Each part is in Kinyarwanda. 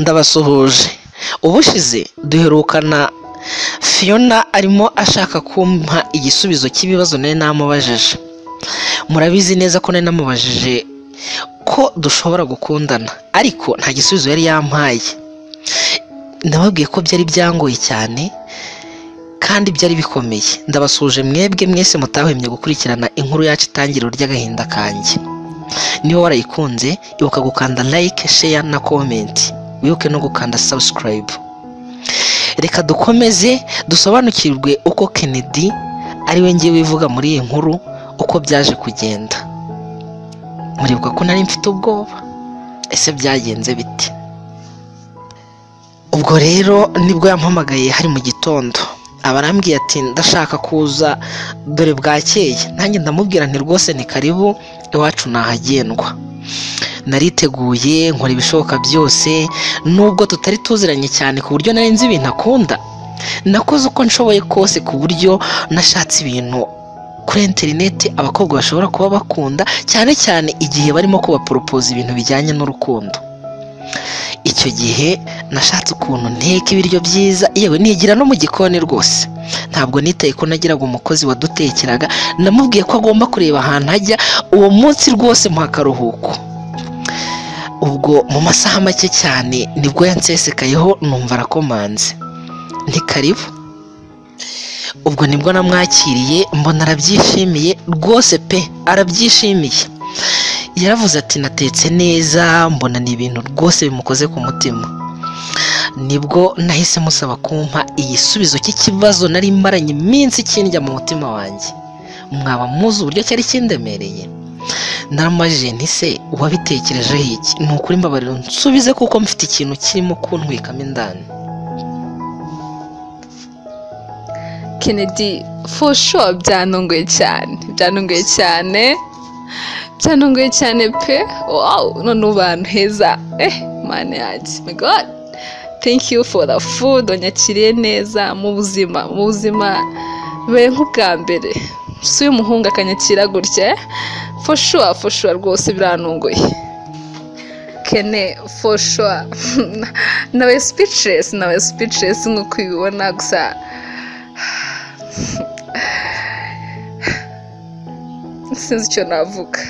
Ndabasuhuje. Ubushize duherukana Fiona arimo ashaka kumpa igisubizo cy'ibibazo nari namubajije. Murabizi neza ko nari namubajije ko dushobora gukundana, ariko nta gisubizo yari yampaye. Ndababwiye ko byari byangoye cyane kandi byari bikomeye. Ndabasuhuje mwebwe mwese mutahwemye gukurikirana inkuru yacu itangiriro ry'agahinda kanjye. Niba warayikunze, ibuka gukanda like, share na comment. Wibuke no gukanda subscribe. Reka dukomeze dusobanukirwe uko Kennedy ari we ngiye wivuga muri iyi nkuru, uko byaje kugenda. Muribuka ko nari mfite ubwoba. Ese byagenze bite? Ubwo rero nibwo yampamagaye hari mu gitondo. Abarambwiye ati ndashaka kuza dore bwakeye. Nanjye ndamubwira nti rwose ni karibu iwacu nahagendwa. Nariteguye nkora ibishoboka byose, nubwo tutari tuziranye cyane ku buryo nari nzi ibintu akunda. Nakoze uko nshoboye kose ku buryo nashatse ibintu kuri interineti abakobwa bashobora kuba bakunda, cyane cyane igihe barimo kubaporopoza ibintu bijyanye n'urukundo. Icyo gihe nashatse ukuntu nteka ibiryo byiza, yewe nigira no mu gikoni rwose. Ntabwo nitaye ko nagiraga umukozi wadutekeraga, namubwiye ko agomba kureba ahantu ajya uwo munsi rwose muha akaruhuko. Ubwo mu masaha make cyane nibwo yansesekayeho numva arakomanze. Nti karibu. Ubwo nibwo namwakiriye mbona arabyishimiye rwose pe, arabyishimiye. Yaravuze ati natetse neza, mbona ni ibintu rwose bimukoze ku mutima. Nibwo nahise musaba kumpa igisubizo cy'ikibazo nari maranye iminsi kindya mu mutima wanjye. Mwaba muzi uburyo cyari kindemereye. Naramubajije nti se wabitekerejeho iki? Ni ukuri mbabarira nsubize kuko mfite ikintu kirimo kuntwikamo indani. Kennedy for sure byantunguye cyane, byantunguye cyane, byantunguye cyane pe. Wow, none ubu ahantu heza. Mana yanjye, my God, thank you for the food. Wanyakiriye neza mu buzima, mu buzima bibaye nk'ubwa mbere. Si uyu muhungu akanyakira gutya, for sure, for sure rwose birantunguye. Kene for sure nawe speechless, nawe speechless nk'uko ubibona gusa. Sinzi icyo navuga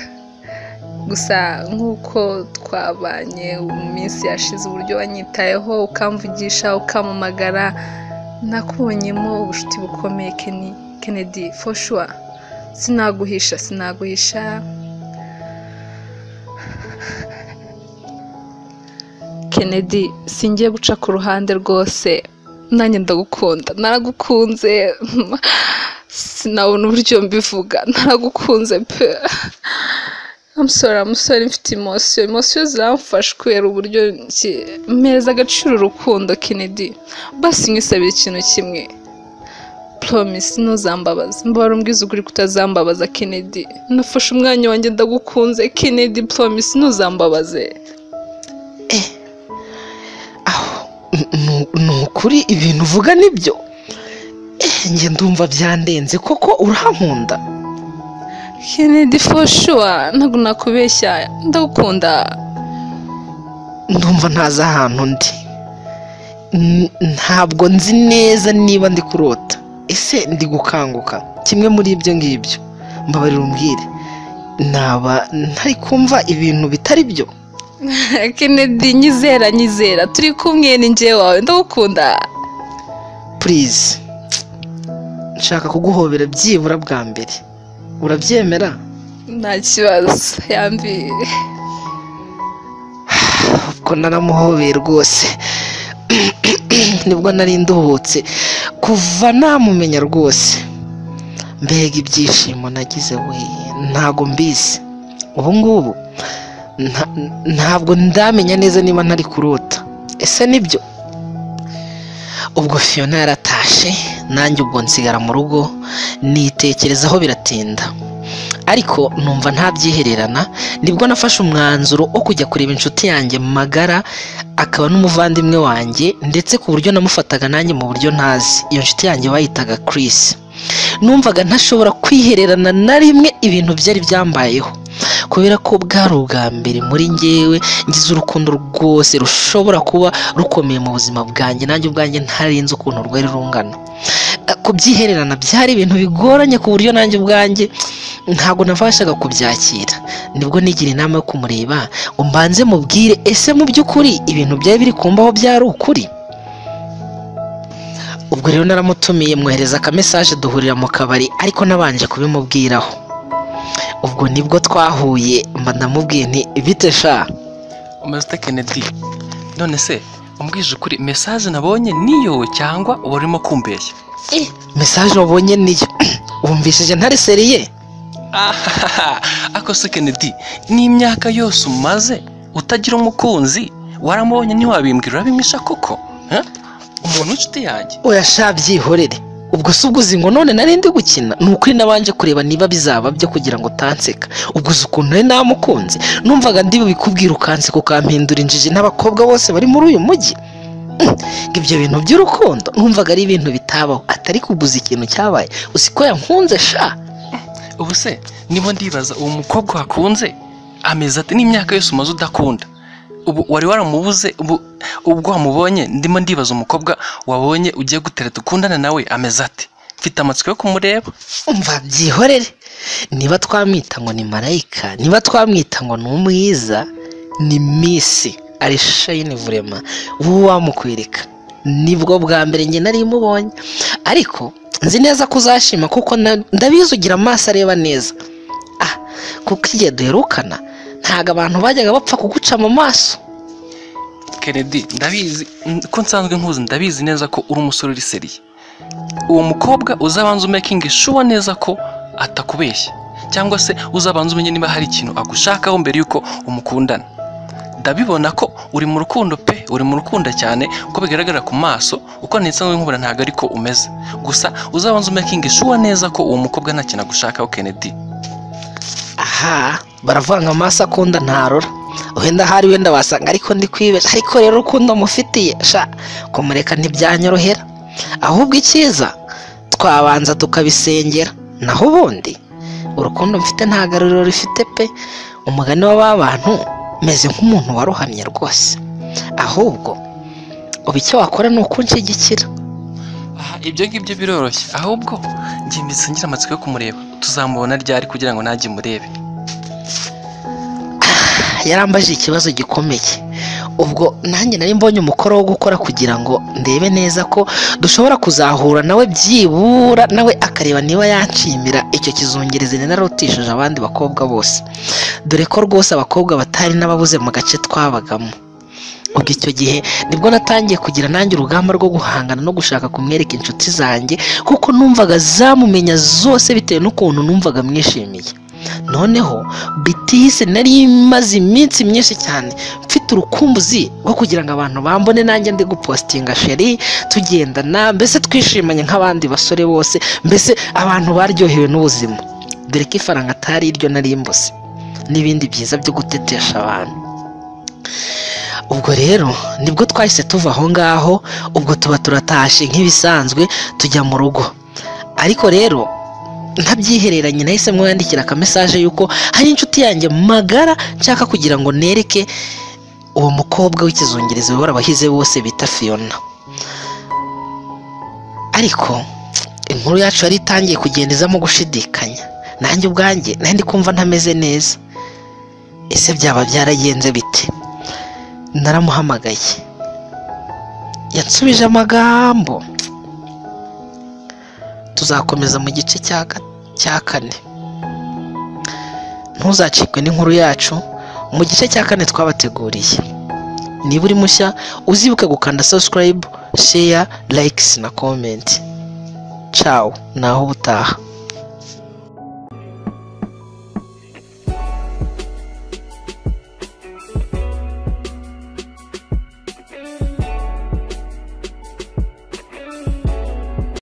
gusa nk'uko twabanye mu minsi yashize, uburyo wanyitayeho ukamvugisha ukampamagara, nakubonyemo ubucuti bukomeye Kennedy for sure. Sinaguhisha, sinaguhisha Kennedy, singiye guca ku ruhande rwose, nanjye ndagukunda, naragukunze, sinabona uburyo mbivuga, naragukunze pe. I'm sorry, I'm sorry, mfite emotion, emotion ziramfasha kubera uburyo mpereza agaciro urukundo Kennedy. Basi nkwisabira ikintu kimwe, promise ntuzambabaze, mbabara umbwize ukuri kutazambabaza Kennedy. Nafashe umwanya wanjye ndagukunze Kennedy, promise ntuzambabaze. Aho ni ukuri ibintu uvuga nibyo? Njye ndumva byandenze koko, urankunda Kennedy for sure, ntabwo nakubeshya, ndagukunda. Ndumva ntazi ahantu ndi, ntabwo nzi neza niba ndi kurota, ese ndi gukanguka, kimwe muri ibyo ngibyo. Mbabarira umbwire, naba ntari kumva ibintu bitari byo? Kennedy nyizera, nyizera, turi kumwe ni njye wawe, ndagukunda. Please, nshaka kuguhobera byibura bwa mbere, urabyemera? Nta kibazo, yambi. Ubwo naramuhobeye rwose, nibwo nari nduhutse kuva namumenya rwose. Mbega ibyishimo nagize we, ntago mbizi ubu ngubu, ntabwo ndamenya neza niba ntari kurota, ese nibyo? Ubwo Fiona yaratashe, nanjye ubwo nsigara mu rugo nitekerezaho biratinda, ariko numva ntabyihererana. Nibwo nafashe umwanzuro wo kujya kureba inshuti yanjye magara, akaba n'umuvandimwe wanjye, ndetse ku buryo namufataga nanjye mu buryo ntazi. Iyo nshuti yanjye bayitaga Chris. Numvaga ntashobora kwihererana na rimwe ibintu byari byambayeho, Kubera ko bwari ubwa mbere muri njyewe ngize urukundo rwose rushobora kuba rukomeye mu buzima bwanjye, nanjye ubwanjye ntarinze ukuntu rwari rungana. Kubyihererana byari ibintu bigoranye ku buryo nanjye ubwanjye ntabwo nabashaga kubyakira. Nibwo nigira inama yo kumureba ngo mbanze mubwire, ese mu by'ukuri ibintu byari biri kumbaho byari ukuri? Ubwo rero naramutumiye mwohereza akamesaje duhurira mu kabari, ariko nabanje kubimubwiraho. Ubwo nibwo twahuye mba ndamubwiye nti bite sha? Umeze ute Kennedy? None se umbwije ukuri, message nabonye niyo cyangwa uba urimo kumbeshya? Message wabonye niyo. Wumvishije ntari sérieux? Ahahaha, ako se Kennedy, n'imyaka yose umaze utagira umukunzi, waramubonye ntiwabimbwira, urabimisha koko? Eh? Umuntu w'inshuti yanjye. Oya sha, byihorere. Ubwo si ubwo uzi ngo none nari ndi gukina? Ni ukuri nabanje kureba niba bizaba byo kugira ngo utanseka. Ubwo uzi ukuntu nari namukunze? Numvaga ndi bubikubwira ukanseka, ukampindura injiji n'abakobwa bose bari muri uyu mujyi. Ngo ibyo bintu by'urukundo numvaga ari ibintu bitabaho, atari kuguza ikintu cyabaye. Uzi ko yankunze sha? Ubu se niba ndibaza, uwo mukobwa wakunze ameze ate n'imyaka yose umaze udakunda? Ubu wari waramubuze, ubu ubwo wamubonye, ndimo ndibaza umukobwa wabonye ugiye gutereta ukundana nawe ameze ate? Mfite amatsiko yo kumureba. Umva, byihorere. Niba twamwita ngo ni marayika, niba twamwita ngo ni umwiza, ni miss ari shayini vraiment, wowe wamukwereka. Nibwo bwa mbere njye nari mubonye, ariko nzi neza ko uzashima kuko ndabizi ugira amaso areba neza. Ah, kuko igihe duherukana ntabwo abantu bajyaga bapfa kuguca mu maso. Kennedy, ndabizi ko nsanzwe nkuzi, ndabizi neza ko uri umusore uri sérieux. Uwo mukobwa uzabanza umakinge sure neza ko atakubeshya, cyangwa se uzabanza umenye niba hari ikintu agushakaho mbere y'uko umukundana. Ndabibona ko uri mu rukundo pe, uri mu rukundo cyane uko bigaragara ku maso, uko nsanzwe nkubona ntabwo ariko umeze. Gusa uzabanza umakinge sure neza ko uwo mukobwa nta kintu agushakaho, Kennedy. Aha baravuga ngo amaso akunda ntarora. Wenda ahari wenda wasanga ariko ndi kwibeshya, ariko rero urukundo mufitiye sha, kumureka ntibyanyorohera. Ahubwo icyiza twabanza tukabisengera, naho ubundi urukundo mfite nta garuriro rifite pe. Umugani w'aba bantu, meze nk'umuntu warohamye rwose. Ahubwo ubu icyo wakora ni ukunshyigikira. Aha, ibyo ngibyo biroroshye. Ahubwo njye mbese ngira amatsiko yo kumureba. Tuzamubona ryari kugira ngo nanjye murebe? Yarambajije ikibazo gikomeye. Ubwo nanjye nari mbonye umukoro wo gukora kugira ngo ndebe neza ko dushobora kuzahura nawe, byibura nawe akareba niba yanshimira icyo kizungerezi nararutishije abandi bakobwa bose, dore ko rwose abakobwa batari n'ababuze mu gace twabagamo. Ubwo icyo gihe nibwo natangiye kugira nanjye urugamba rwo guhangana no gushaka kumwereka inshuti zanjye, kuko numvaga zamumenya zose bitewe n'ukuntu numvaga mwishimiye. Noneho bitihise nari maze iminsi myinshi cyane mfite urukumbuzi rwo kugira ngo abantu bambone nanjye ndi gupositinga chéri, tugendana, mbese twishimanye nk'abandi basore bose, mbese abantu baryohewe n'ubuzima, dore ko ifaranga atari iryo nari mbuze n'ibindi byiza byo gutetesha abantu. Ubwo rero nibwo twahise tuva aho ngaho, ubwo tuba turatashye nk'ibisanzwe tujya mu rugo. Ariko rero ntabyihereranye, nahise mwandikira akamesaje yuko hari inshuti yanjye magara nshaka kugira ngo nereke uwo mukobwa w'ikizungerezi wabara abahize bose bita Fiona. Ariko inkuru yacu yari itangiye kugenda izamo gushidikanya. Nanjye ubwanjye nari ndi kumva ntameze neza. Ese byaba byaragenze bite? Naramuhamagaye, yansubije amagambo. Tuzakomeza mu gice cya kane. Ntuzacikwe n'inkuru yacu mu gice cya kane twabateguriye. Niba uri mushya, uzibuke gukanda subscribe, share, likes na comment. Ciao, naho ubutaha.